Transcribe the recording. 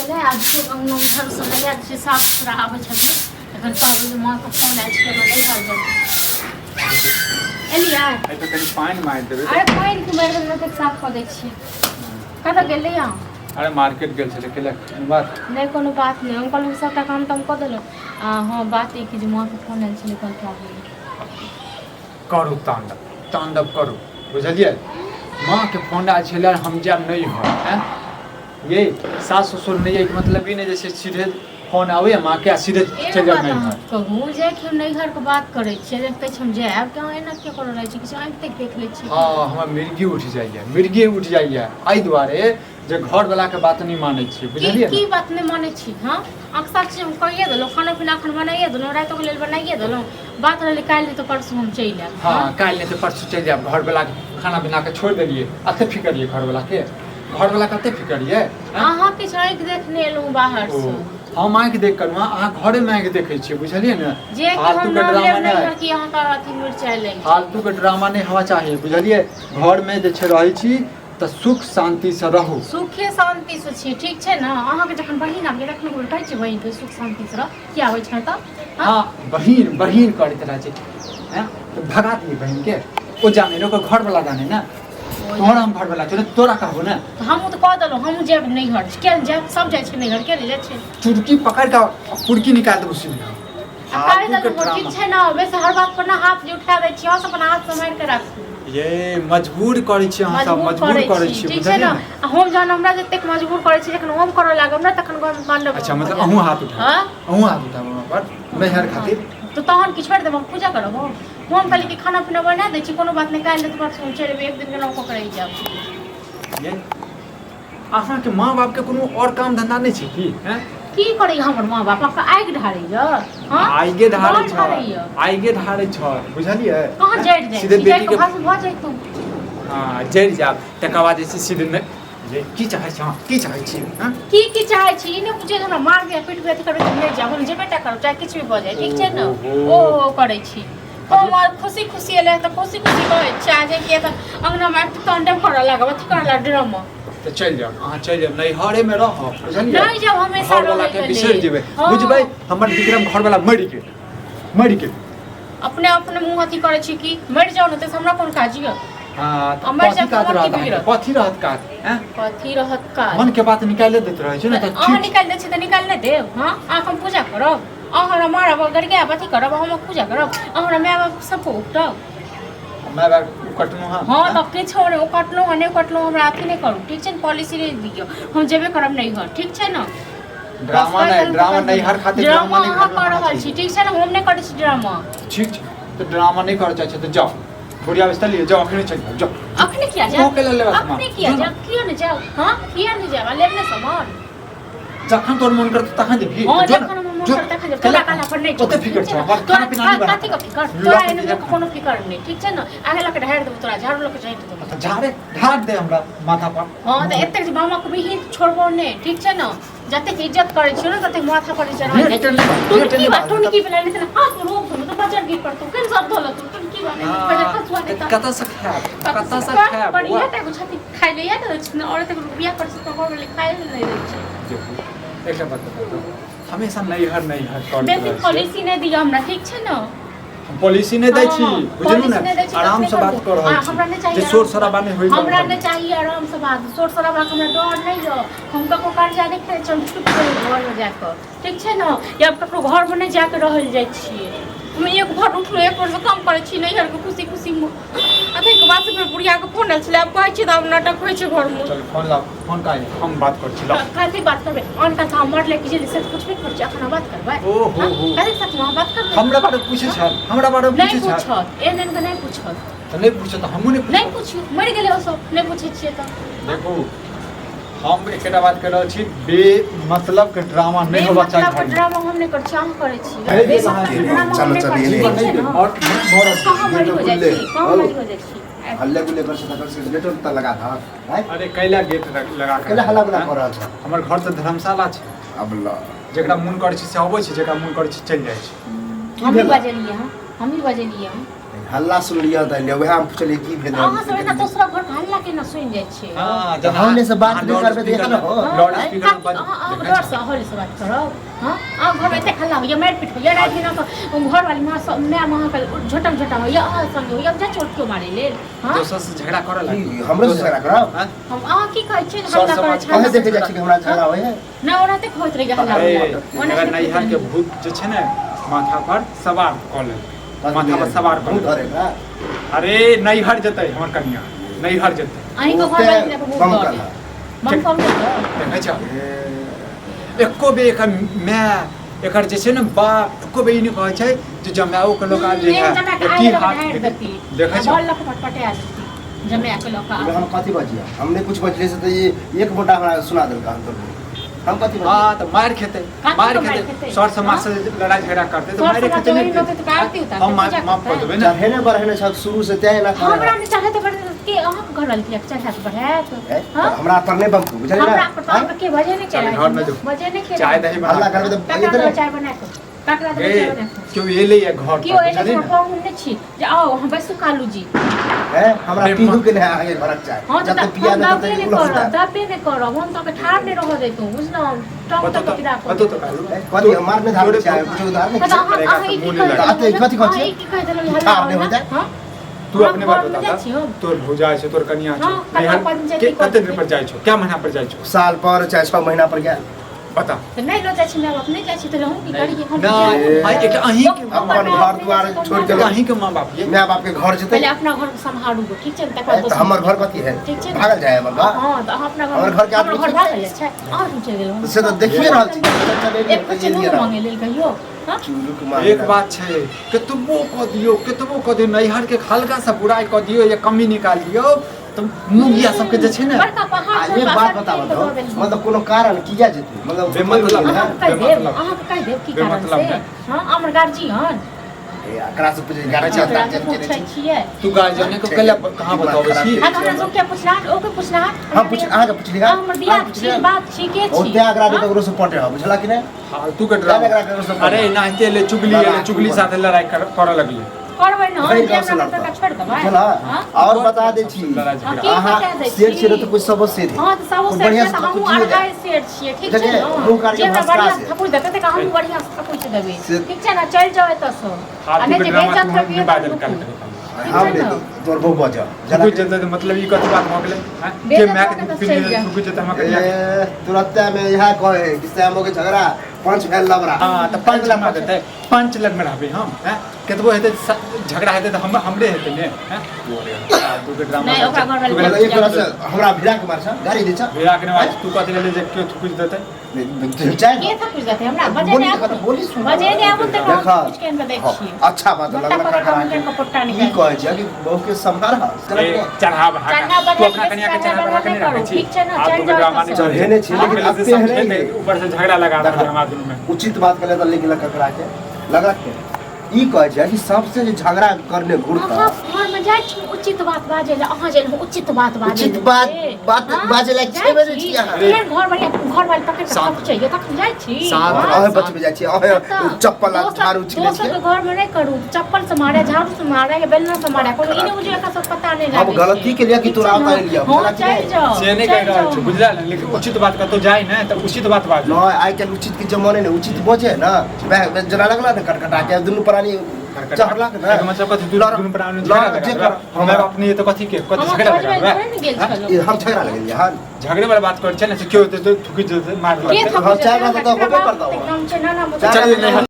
गेलै। आब देखियौ, अङ्गना घर सब लगा दै छियै, साफ सुथरा आबै छथिन तखन कहबै जे माँके फोन आयल छै, हमरा नैहर जाय। एलियै? एहि पर कनि पानि मारि देबै। अरे, पानि के मारि देबै तऽ साफ कऽ दै छियै। कतऽ गेलै अहाँ? अरे, मार्केट गेल छलै। केलक कोनो बात? नहि, कोनो बात नहि। हम कहलहुँ, सभटा काम ताम कऽ देलहुँ। आ हँ, बात ई कि जे माँके फोन आयल छलै, कहलकै आबै लए। करू तांडव, तांडव करू, बुझलियै? माँके फोन आयल छलै, हम जायब नहि हर। आँय ये, सास ससुर नहि के मतलब ई नहि जे छै सीधे फोन आबैए माँके आ सीधे एगो चलि जायब बात नहि अहाँ हर। कहू जे कि हम नैहरके बात करै छियै, देखै छी हम जायब कि अहाँ एना किया करऽ रहै छी? किछु आँखि ताकि देख लै छी। हँ, हमरा मिर्गी उठि जाइए, मिर्गी उठि जाइए एहि दुआरे जे घरवलाके बात नहि मानै छियै। की? बुझलियै? की ने बात नहि मानै छी? हँ, अहाँके सब चीज हम कहिए देलहुँ, खाना पीना एखन बनाइए देलहुँ, रातिके लेल बनाइए देलहुँ। बात रहलै काल्हि नहि तऽ परसू हम चलि आयब। हँ, काल्हि नहि तऽ परसू चलि जायब। घरवलाके खाना पीना के छोड़ि देलियै। एते फिकर ये घरवलाके? घरवला कते फिकर ये, आँय? अहाँ किछु आँखि देखने एलहुँ ओ बाहरसँ। हम आँखि देख कर, अहाँ घरेमे आँखि देखै छियै, बुझलियै ने? जे कि हम फालतू के नाम ड्रामा लेब नहि। नैहर कि अहाँके अथी मिरचाइ लागि। फालतू के ड्रामा नहि होवा चाही, बुझलियै? घरमे जे छै रहै छी तऽ सुख शान्तिसँ रहू। सुखे शान्तिसँ छी, ठीक छै ने? अहाँके जखन बहिन आबि तखन एक बेर कहै छियै बहिनके, सुख शान्तिसँ रह। किया आबै छै तऽ? हँ, बहिन बहिन करैत रहै छै। हैं, तऽ भगा दियै बहिनके? ओ जाने ने, ओकर घरवला जाने ने। तोहर हम घरवला छौ ने, तोरा कहबो ने। तऽ हमहूँ तऽ कह देलहुँ, हमहूँ जायब नैहर। किया नहि जायब? सब जाइ छै नैहर, किया नहि जाइ छै? चुटकी पकड़ि कऽ पुरकी निकालि देबो सीधे। आ कहि फालतू के देलहुँ, ठीक ड्रामा। छै ने? वैसे हर बात पर ने हाथ जे उठा दै छी, अहाँ सब अपन हाथ सम्हारि कऽ राखू। ये मजबूर करै छी अहाँ सब, मजबूर करै छी, ठीक छै बुझलियै ने? ने? आ हम जहन हमरा जतेक मजबूर करै छी, जखन हम करऽ लागब ने, तखन घरमे तांडव अच्छा, भऽ मतलब जायत। अहूँ हाथ उठाब? हँ। अहूँ हाथ उठाब हमरा पर नैहर खातिर? तऽ तहन कि छोड़ि देब? हम पूजा करब? हम कहली कि खाना पीना बना दै छी, कोनो बात नहि, काल्हि नहि तऽ परसू हम चलि एबै, एक दिन केना कऽ रहि जायब। ये अहाँके माँ बापके कोनो आओर काम धंधा नहि छै की? हैं? की करै हमर माँ बाप? अहाँके आगि ढारैया? हँ, आइगे ढारै बड़ छ। ढारैया। आइगे ढारै छ, बुझलियै? कहाँ जरि जाइ सीधे छी? बेटी जरि के कऽ भस्म भऽ जैतहुँ। हँ, जरि जायब, तकर बाद जे छै सीधे नहि जे की चाहै छी अहाँ? की चाहै छी, हँ? की की चाहै छी ई नहि बुझै। हमरा मारबै, पिटबै, अथी करबै तऽ नहि जायब। हम जेबे टा करब, चाहे किछु भी भऽ जाय, ठीक छै ने? ओहो। ओ करै छी हम आर खुशी खुशी एलै तऽ खुशी खुशी कहै छियै, आ जे कि तऽ अङ्गनामे आबि कऽ तांडव करऽ लागब, अथी करऽ लागब, ड्रामा। तऽ चलि जाउ अहाँ, चलि जाउ, नैहरेमे रहब, बुझलियै? नहि जायब हमेशा घरवला रहैके के बिसरि लेल। जेबै। हँ। बुझबै, हमर विक्रम घरवला मरि गेल, मरि गेल। अपने अपने मुँह अथी करै छी कि मरि जाउ ने तऽ हमरा कोन काज यऽ? हँ, तऽ आ मरि कथी जायब तऽ काज हमर रहत की अहाँके? बिगड़त? कथी रहत काज? ऐं? कथी रहत काज? मन के बात निकालि दैत रहै छै ने तऽ। अहाँ ठीक। निकालि दै छी तऽ निकालि नहि देब? हँ, अहाँके हम पूजा करब? अहाँ हमरा मारब, गरियाब, अथी करब, हम पूजा करब? अहाँ हमरा माय बाप सबके उपटब। माय बाप कटलहुँ हँ? हँ, तऽ किछु नहि, ओ कटलहुँ हँ, नहि कटलहुँ, हमरा अथी नहि करू, ठीक छै ने? पॉलिसी नहि दिअ, हम जेबे करब नैहर, ठीक छै ने? ड्रामा नहि, ड्रामा नैहर खातिर ड्रामा ड्रामा नहि अहाँ घर में कऽ होना रहल छी, चाहिए। ठीक छै ने? हम नहि करै छी ड्रामा। ठीक छै, तऽ ड्रामा नहि करऽ चाहै छै तऽ जाउ, बोरिया बिस्तर लिअ, जाउ, अखने चलि जाउ, जाउ। अखने किया ओ जायब? के लेल लेबै सामान? अखने किया जो ने। जायब? किया नहि जायब? हँ, किया नहि जायब? आ लेब ने सामान। जखन तोर मन करतौ तखन जेबही। हँ, जो ने, जखन हमर मन जो। करत तखन जायब। केला तोरा कहला पर नहि ओते छोड़ब, फिकर ठीक छौ छै ने? हमर तोरा खाना पीना नहि बना कथी के फिकर? लऽ तोरा के एहन दिहे। कोनो फिकर नहि, ठीक छै ने? आगे लऽ के ढारि देबौ तोरा, झाड़ू लऽ के झाँटि देबौ। तऽ झाड़े ढार दे हमरा माथा पर। हँ, तऽ एतेक जे मामा के भी छोड़बो नहि, ठीक छै ने? जतेक इज्जत करै छियौ ने, ततेक माथा पर चढ़ा ढेर जाइ छै। टेंशन, ढेर टुनकी टेंशन बा बात। टुनकी बला नहि तऽ हाथ में रोक देबौ तऽ बजर गिर पड़तौ, केन सब धो लेतौ टुनकी बा बजर खसुआ तऽ देता। कतऽ से खायब, कतऽ से खायब? पर बौआ? इएह तऽ एगो छथिन खाइ ले, इएह तऽ छै ने, औरत एगो बियाह करै छै तऽ घर वाले खाइ ले नहि दै छै। देखू, एकटा बात बताउ, हमेशा नैहर नैहर करैत बेसी रहै छियै। पॉलिसी नहि दिअ हमरा, ठीक छै ने? हम पॉलिसी नहि दै छी। हँ, बुझलू पॉलिसी ने? नहि दै छी तऽ आराम अपने से बात करू। कऽ रहल आ, हमरा नहि छी चाही जे आराम शोर से शराबा बात। नहि होय। हमरा नहि चाही आराम से बात, शोर शराबा के हमरा डर नहि यऽ। हम ककरो कर्जा नहि खेने छी, हम चुप रहू घरमे जाकऽ, ठीक छै ने? या ककरो घरमे नहि जाकऽ रहल जाइ छियै। हम एक भर उठलहुँ, एक भर से काम करै छी नैहरके खुशी खुशीमे। आ ताहिके बाद से फेर बुढ़ियाके फोन आयल छलै, आब कहै छियै तऽ आब नाटक होइ छै घरमे। चल, फोन लाउ, फोन का हम बात करै छी, लाउ। कथी बात करबै? अनका साथ हम मरले कि जेलै से तऽ पुछबे करै छी, एखन हम बात करबै? ओ हो हँ? हो। कथी साथ हम बात करबै? हमरा बारे में पूछै छल, हमरा बारे में नहि पूछै छल? पूछत, एहन एहन के नहि पूछत। तऽ नहि पूछत तऽ हमहूँ नहि नहि पूछब। पूछियौ, मरि गेलै ओ सब, नहि पूछै छियै तऽ। देखू, हम एकेटा बात कहि रहल छी, बे मतलब के ड्रामा नहि होबा चाही बेमतलब के घरमे। ड्रामा हम नहि करै छी, अहाँ करै छी। अरे, बेमतलब के ड्रामा हम चलो, नहि चलो, करै छी, ये ठीक छै ने? और मरद कहाँ मरी हो जाइ छी, कहाँ मरी हो जाइ छी? हल्ले गुल्ले कर से कर से गेट त लगा था राइट। अरे, कैला गेट लगा के कैला हल्ला गुल्ला हैं? कर रहल छ? हमर घर तऽ धर्मशाला छै। अब ल। जेकरा मोन करै छै से अबै छै, जेकरा मोन करै छै चलि जाइ छै। हमही बजेलियै हँ, हमही बजेलियै हँ। हल्ला सुनलियै तऽ एलियै, वएह हम पुछलियै की भेलै। अहाँ सब एना दोसरा घर के हल्ला केना सुनि जाइ छियै? हाँ, तऽ हमने से बात नहि करबै तऽ एहन हो। लाउड हाँ, स्पीकर में अहाँ अहाँ डर से हौले से बात करब। हाँ, अहाँ घरमे एतेक हल्ला होइए, मारि पीट होइए राति दिना कऽ, घरवाली माँ सब माय माँ अहाँके झोटम झोटम होइए, अहाँ संगे होइए, हम जाइ छी केओ मारै लेल? हाँ, दोसर से झगड़ा करऽ की, लागी। हमरो से झगड़ा करब? हाँ? हम अहाँ की कहै छियै जे सर हल्ला करै समाज छै? अहें देखै जाइ छी कि हमरा झगड़ा होइ है? नहि, ओनाहिते होइत रहैए हल्ला। अरे, ओनाहिते अगर नैहर के भूत जे छै ने माथा पर सवार कऽ लेल, माथा पर सवार कऽ भूत लेल। धरे का? अरे नैहर जेतै हमर कनिया, नैहर जेतै। अहींके ओते घर वाली बहुत बम डर कला। बम कम नहि डर। देखै छ, एको बेर एकर माय, एकर जे छै ने बाप, एको बेर ई नहि कहै छै जे जमाओ के लोक आबि एहन जइहे जमा के की आइ हाल लग देती। देखै छ। बॉल लऽ कऽ पटपटा देती जमा के लऽ कऽ। हम कथी बजिया? हम नहि कुछ बजले से तऽ ई एक मोटा हमरा सुना देलका। हम तो हम कथी बजिया? हाँ, तऽ मारि खेतै। कथी मारि के मारि खेतै? खेतै? सर समाज से लड़ाई झगड़ा करतै तऽ सर मारि समाज खेतै। चोरी नहि होतै तऽ आरती उतारतै, हम पूजा माफ कऽ करतै। देबै ने। चढ़ेने बढ़ेने छल शुरू से तें एना हमरा करे। नहि चढ़े तऽ बढ़े के? अहाँके घर वाली किया चढ़ायत बढ़ायत? ए, हाँ? हमरा पर नहि बमकू, बुझलियै हमरा ना? पर तऽ अहाँके के बजे नहि चल, केलक? घरमे जो। बजे नहि केलक? चाय दही बना। हल्ला करबै तऽ ककरा इतने देबै चाय बना कऽ? ककरा देबै ए, चाय बना कऽ? केओ एलै या घर केओ पर, एलै? बुझलियै तऽ ने? पाहुन नहि छी जे आउ अहाँ बैसू कालू जी। ए, हमरा अरे पीहू के नहि अहाँके घरक चाय। हँ, जब तऽ तक पिया हम नहि दबे तब नहि तक उलहस करब, दबे नहि करब। हम तऽ ठाढ़ नहि रहऽ दैतहुँ, बुझलहुँ? टंग बतो तक तऽ पिरा बतो तऽ कालू। ए, कथी हम मार नहि धार तोरे चाय कुछो धार तऽ नहि। अहाँ अरे, अहाँ ई की मुँह कहि नहि देलहुँ? लगा। कथी कहै अहाँ छियै? ई की कहि देलहुँ जे ठाढ़ हल्ला नहि होइए? होइतै? हँ, तू हम अपने बात घरमे बता जाइ तऽ। छी हम। तोर भौजाइ छै, तोर कनिया छै, हाँ, कतना नैहर पंचायती के कऽ कते दिन देतै? पर जाइ छौ, क्या महीना पर जाइ छौ? साल पर चाहे 6 महीना पर गेल। बता। तऽ नहि लऽ जाइ छी माय बाप, नहि जाइ छी तऽ हम की करियै? हम नहि, आइ एकटा अहीं के अपन घर दुआर छोड़ि के एकटा अहीं के माँ बाप ये। माय बाप के घर जेतै। पहिले अपना घर के सम्हारू, ठीक छै ने? तकर ए, बाद तऽ हमर घर कथी है? ठीक छै ने? भागल जाय हमर घर? हँ, तऽ अहाँ अपना घर हमर घर के हमर आदमी घर छै। भागल जाइ छै? अहाँ क्यों चलि गेलहुँ? से तऽ देखिए रहल छी। एक चुनू मांगे लेल कहियो? हाँ? चुरुक मांगे। एक बात छै, कतबो कऽ दियौ, कतबो कऽ दियौ, नैहर के हल्का सा बुराइ कऽ दियौ या कमी निकाल दियौ तऽ मुगिया सबके जे छै ने बड़का पहाड़ आ पर एक बात पाथर बताबऽ फेंक कऽ तो दऽ देलहुँ। मतलब कोनो कारण किया जेतै? मतलब बेमतलब। अहाँके कहि देब, बेमतलब। अहाँके कहि देब की कारण बेमतलब से। ने। हाँ, हमर गार्जियन। ए, एकरा से पूछे गार्जियन ओकरा गार्जियन के पूछै नहि छी। छियै। तू गार्जियन के कैला कहाँ बताबै छी? हाँ, तऽ हमरा सब के पूछना, ओके पूछना। हम पूछ अहाँके पुछली हँ? हमर बियाह अहाँ छी, पुछली? बाप छी के छी? ओते आगरा हाँ? ककरो से पटे हो, बुझला कि नहि? फालतू के जाने ड्रामा। एकरा ककरो से पटे। अरे एनाहिते एलै चुगली, एलै चुगली साथे लड़ाई करऽ लगलै। करबै ने भरि जे गाँव से हमरा लड़ता। टका छोड़ि देबै। बुझला? हाँ? और बता दै छी। लड़ाई हाँ, झगड़ा की अहाँ बता दै शेर छी? छियै तऽ कुछ सबो शेर है। हाँ, तऽ सबो कुछ शेर बढ़िया छियै से तऽ हमहूँ थकुचियो जाय। अढ़ाई शेर छियै, ठीक छै बुझलियै? ने? मुँह काट जे के हमरा भसका बढ़िआँ से। से थकुच देतै तऽ हमहूँ बढ़िआँ से थकुच देबै। ठीक छै ने? चलि जाउ एतऽसँ। आ फालतू नहि के जे ड्रामा बेइज्जत तू करबियै नहि तऽ बाजल रुकू। कर करी। ठीक हम छै ने? नहि तोर बहु बजऽ थुकुच जेतै तऽ मतलब ई कथी बात भऽ गेलै? हैं? के बेइज्जत माय भऽ के के तऽ पीने चलि जाउ। थुकुच जेतै हमरा कनिया के? ए, तुरत्ते में इएह कहे कि श्यामो के झगड़ा पंच भेल लबरा। हाँ, तऽ पंच लगमा देतै, पंच लगमे रहबै हम। हैं, केतबो हेतै झगड़ा हेतै तऽ हम हमरे हेतै ने। हैं, फालतू के ड्रामा। नहि, ओकरा घर वाली तू मतलब एक तरह से हमरा भिड़ा के मार छ, गाड़ी दै छ। भिड़ा के नहि, तू कथी लेले जे केओ थुकुच देतै? चाय के थकुच देतै हमरा? बजे बोली नहि देखा आबू। तऽ बोली सुन। बजे नहि आबू तऽ हम देखा। थकुच के दै हाँ, छियै। अच्छा बात गोटा लगल पकड़ कऽ खड़ा हम के पोटा ई निकालि कहै छै कि बहू के सम्हार। ए, चढ़ा बढ़ा के। चढ़ा तू बढ़ा अपना के कनिया के चढ़ा चढ़ा बढ़ा के बढ़ा नहि नहि रखै छी। करू। ठीक छै ने? आब चलि तू जाउ ड्रामा नहि एतऽसँ। चढ़ेने छी, लेकिन पहिले से अब तेहने समझेतै, नहि। ऊपर से झगड़ा लगा रहल देखा। हमरा दुनू में। उचित बात करे तऽ लेकिन ककरा के लगलक के ई कहै छै कि सबसे जे झगड़ा करने घुरता। अहाँ घरमे जाइ छी उचित बात बाजै लए? अहाँ जाइ उचित बात बाजै उचित लए? बात बात हाँ? बाजै लायक जाइ छेबे नहि छी? छी अहाँ। फेर घर वाली, घर वाली पकड़ि कऽ शान्त। थकुचैया तखन जाइ छी? शान्त। हाँ? अहें बचबे जाइ छी, अहें तऽ चप्पल आ दोसर- झाड़ू छिलै दोसरके छियै। घरमे नहि करू। चप्पल से मारे, झाड़ू से मारे या बेलना से मारे, कोनो ई नहि बुझियौ एकरा सब पता नहि हम लागै गलती छै। केलियै कि ठीक तोरा छै ने? उतारि लिअ, हँ, बुझलक कि चलि नहि? जाउ, से नहि कहि चलि रहल जाउ। छी, बुझला ने? लेकिन उचित बात कतौ जाइ ने तऽ उचित बात बाजू। नहि, आइ काल्हि उचित के जमाने नहि, उचित बजे ने वएह जेना लगला ने कटकटा के दुनू प्राणी चढ़लक ने। एकर मतलब कथी? दुनू दुनू प्राणी झगड़ा लड़ लगा जे देबै? कर हमरा बाप नहि तऽ कथी के कथी हम झगड़ा खोजबै लगा थोड़े ने गेल छलहुँ। ई हम झगड़ा लगेलियै हन? झगड़े वाला बात करै छै ने से केओ थुकि जेतै मार के लगतै। थकुच चाय जेतै? भात तऽ होबे हमरा करतौ। बाप के काम छै ना ना। चल, नहि।